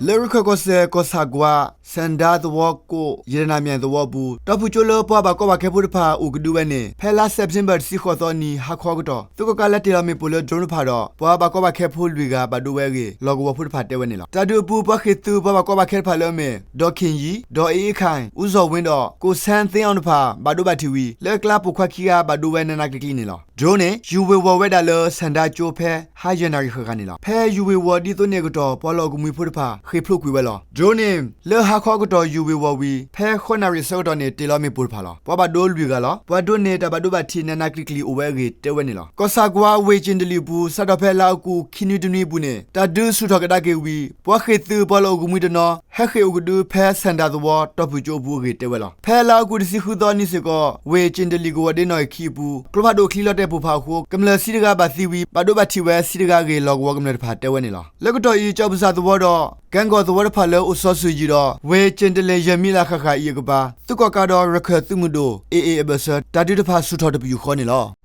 လၢရခၢၣ်ကီၢ်စဲၣ် ကီၢ်ဆၣ်ကွါ ဆၣ်ဒါသဝီကိး ယဲၢ်နမံၤသဝီအပူၤ တီၢ်ဖုၣ်ကၠိလၢပှၤဘၣ်ကီဘၣ်ခဲဖိတဖၣ်အိၣ်ကဒုဝဲန့ၣ် ဖဲလါစဲးပထ့ဘၢၣ်တဆံဃိးသီနံၤ ဟါခီအကတီၢ် သုးကီၣ်ကးလဲၤတ့ၢ်လီၤမ့ၣ်ပိၢ်လၢ drone တဖၣ်ဒီး ပှၤဘၣ်ကီဘၣ်ခဲဖိလွံၢ်ဂၤဘၣ်ဒိဝဲအဂ့ၢ် လီၢ်ကဝီၤဖိတဖၣ်တဲဝဲန့ၣ်လီၤ. တၢ်ဒုးအပူၤ ပှၤဃ့ၢ်သုးပှၤဘၣ်ကီဘၣ်ခဲတဖၣ်လၢအမ့ၢ် ဒီးခ့ၣ်ယံၤ, ဒီးအ့အ့ခၢၣ်, အူစီၣ်ဝ့ဒီး ကိၣ်ဆဲသ့အီၣ်တဖၣ် ဘၣ်ဒိဘၣ်ထံးဝံၤ လၢအကျါပိာ်ခွါခံဂၤဘၣ်ဒိဝဲနးနးကျံၤကျံၤန့ၣ်လီၤ. drone န့ၣ် ယူၤဝ့ၤဝီၤဝဲဒၣ်လၢ ဆၣ်ဒါကၠိဖဲ ဟါယဲၢ်နၣ်ရံၣ်ဃၣ်ဃၣ်န့ၣ်လီၤ. ဖဲယူၤဝ့ၤဝီၤဒ်သိးန့ၣ်အကတီၢ် ပှၤလီၢ်အိၣ်ကမှံဖိတဖၣ် ဃ့ၢ်ဖျိးကွံာ်ဝဲလီၤ. drone န့ၣ် လၢဟါခီအကတီၢ်ယူၤဝ့ၤဝီၤဝံၤ ဖဲဃိးနၣ်ရံၣ်အဆၢကတီၢ်န့ၣ် တ့ၢ်လီၤမ့ၣ်ပိၢ်တဖၣ်လီၤ. ပှၤဘၣ်ဒိလွံၢ်ဂၤလီၤ. ပှၤဒိးန့ၢ်တၢ်ဘၣ်ဒိဘၣ်ထံးနးနးကျံၤကျံၤအိၣ်ဝဲအဂ့ၢ်တဲဝဲန့ၣ်လီၤ. ကီၢ်ဆၣ်ကွါ ဝ့ၢ်ကၠ့ၣ်တလံၣ်အပူၤ စးထီၣ်ဖဲလါအီကူးခံနွံတနွံအပူၤန့ၣ် တၢ်ဒုးဆူၣ်ထီၣ်ကဒါက့ၤဝံၤ ပှၤဃ့ၢ်သုးပှၤလီၢ်အိၣ်ကမှံတနီၤ ဟဲဃ့ၢ်အိၣ်ကဒုဖဲဆၣ်ဒါသဝီ တီၢ်ဖုၣ်ကၠိအပူၤအဂ့ၢ်တဲဝဲလီၤ. ဖဲလါအီကူးတဆံဃုသီနံၤစ့ၢ်ကီး ဝ့ၢ်ကၠ့ၣ်တလံၣ်ကဝီၤဒ့နီၣ်အခံအပူၤ ကျိဖးဒိၣ်ချံလီၤတဲာ်ပိၢ်ဖးအဃိ ကမျၢၢ်ဆံတဂၤဘၣ်သံဝံၤ ဘၣ်ဒိဘၣ်ထံးဝဲဆံတဂၤအဂ့ၢ် လီၢ်ကဝီၤကမျၢၢ်တဖၣ်တဲဝဲန့ၣ်လီၤ. လၢကတီၢ်အံၤ ကၠီၣ်ပူၤစၣ်သဝီဒီး ကၣ်ကီၢ်သဝီတဖၣ်လၢအိၣ်စီၤစုၤယံၤဒီး ဝ့ၢ်ကၠ့ၣ်တလံၣ်ယဲၢ်မံလးဃၣ်ဃၣ်အံၤအကပၤ သုးကီၣ်ကးဒီးရခၢၣ်သုးမုၢ်ဒိၣ် အ့အ့ အဘၢၣ်စၢၤ တၢ်ဒုးတဖၣ်ဆူၣ်ထီၣ်တပယူာ်ဃီန့ၣ်လီၤ.